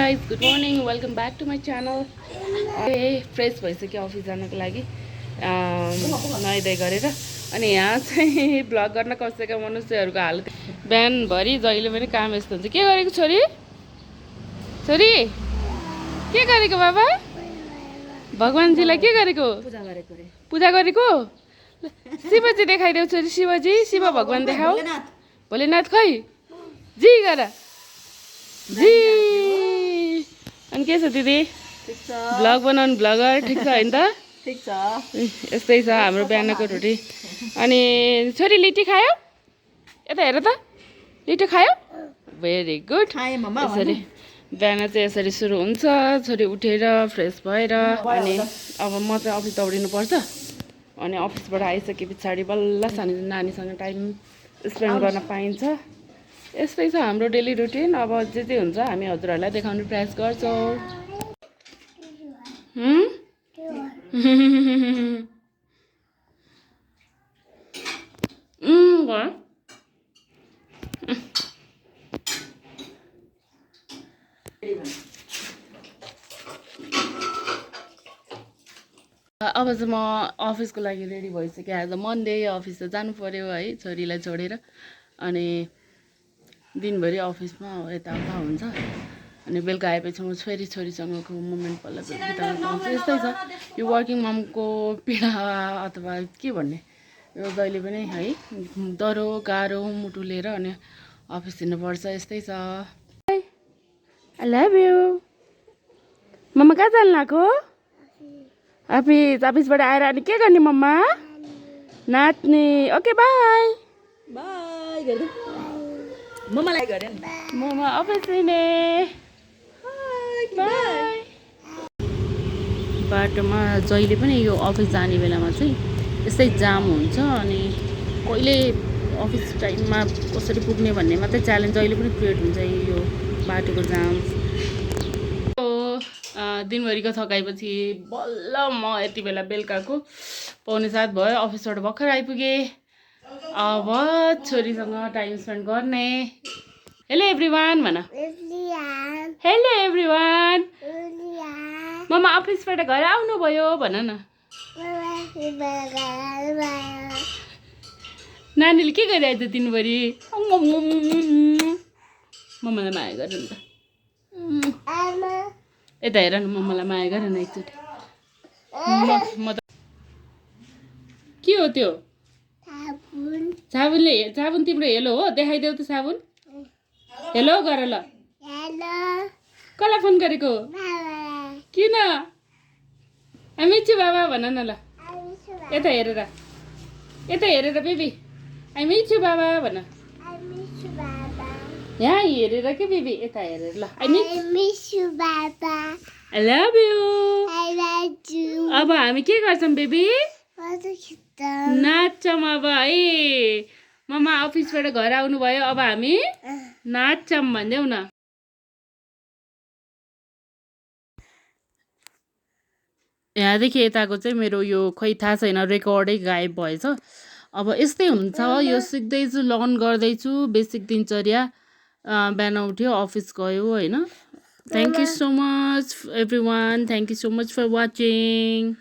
Guys good morning welcome back to my channel. Fresh भइसक्यो office जानको लागि नुहाइधुवाइ गरेर। अनि यहाँ चाहिँ भ्लग गर्न कसेका मनुष्यहरूको हालत बिहानभरि जहिले पनि काम यस्तो हुन्छ। के गरेको छोरी छोरी के गरेको बाबा? भगवान्जीलाई के गरेको? पूजा गरेको। शिवजी देखाइदेऊ छोरी, शिवजी शिव भगवान् देखाऊ। भोलेनाथ खै जी गर जी। अनि के छ दिदी? भ्लग बनाउनु भ्लगर ठिक छ होइन त? ठिक छ। यस्तै छ हाम्रो बिहानको रोटी। अनि छोरी लिट्टी खायो? यता हेर त, लिट्टी खायो? Very good. यसरी बिहान चाहिँ यसरी सुरु हुन्छ। छोरी उठेर फ्रेस भएर अनि अब म चाहिँ अफिस दौडिनु पर्छ। अनि अफिसबाट आइसके पछाडि बल्ल सानो नानीसँग टाइम स्पेन्ड गर्न पाइन्छ। यस्तै छ हाम्रो डेली रुटिन। अब जे हुन्छ हामी हजुरहरूलाई देखाउने प्रयास गर्छौँ। अब चाहिँ म अफिसको लागि रेडी भइसकेँ। आज मन्डे अफिस त जानु पर्यो है छोरीलाई छोडेर। अनि दिनभरि अफिसमा यताउता हुन्छ। अनि बेलुका आएपछि म छोरीसँगको मोमेन्ट पल्ल बिताउनु पाउँछु। यस्तै छ यो वर्किङ ममको पीडा अथवा के भन्ने, यो जहिले पनि है डह्रो गाह्रो मुटु लिएर अनि अफिस हिँड्नुपर्छ। यस्तै छ। I love you. मम्मा कहाँ जानु लाग्यो? अफिसबाट आएर अनि के गर्ने मम्मा? नाच्ने। ओके बाई बाई गर्दै मम्मालाई गरे नि। मम्मा अफिस हिँड्ने। बाई। बाटोमा जहिले पनि यो अफिस जाने बेलामा चाहिँ यस्तै जाम हुन्छ। अनि कहिले अफिस टाइममा कसरी पुग्ने भन्ने मात्रै च्यालेन्ज जहिले पनि क्रिएट हुन्छ यो बाटोको जाम। दिनभरिको थकाइपछि बल्ल म यति बेला बेलुकाको 6:45 भयो अफिसबाट भर्खर आइपुगेँ। अब छोरीसँग टाइम स्पेन्ड गर्ने। हेलो एभ्रिवान भन। Hello everyone. मम्मा अफिसबाट घर आउनुभयो भन न। नानीले के गरिरहेछ दिनभरि? मम्मालाई माया गर नि त। यता हेर न, मम्मालाई माया गर न एकचोटि। म त के हो त्यो? साबुन तिम्रो हेलो हो? देखाइदेऊ त साबुन। हेलो गर ल। कसलाई फोन गरेको? किन? आई मिस यु बाबा भन न ल। यता हेरेर बेबी आई मिस यु बाबा भन। यहाँ हेरेर के बेबी? यता हेरेर ल। आई मिस यु बाबा। I love you. अब हामी के गर्छौँ बेबी? नाच्छौँ अब है। मम्मा अफिसबाट घर आउनुभयो, अब हामी नाच्छौँ भनिदेऊ न। यहाँदेखि यताको चाहिँ मेरो यो खोइ थाहा छैन, रेकर्डै गायब भएछ। अब यस्तै हुन्छ। यो सिक्दैछु, लर्न गर्दैछु बेसिक दिनचर्या। बिहान उठ्यो अफिस गयो होइन। Thank you so much everyone. Thank you so much for watching.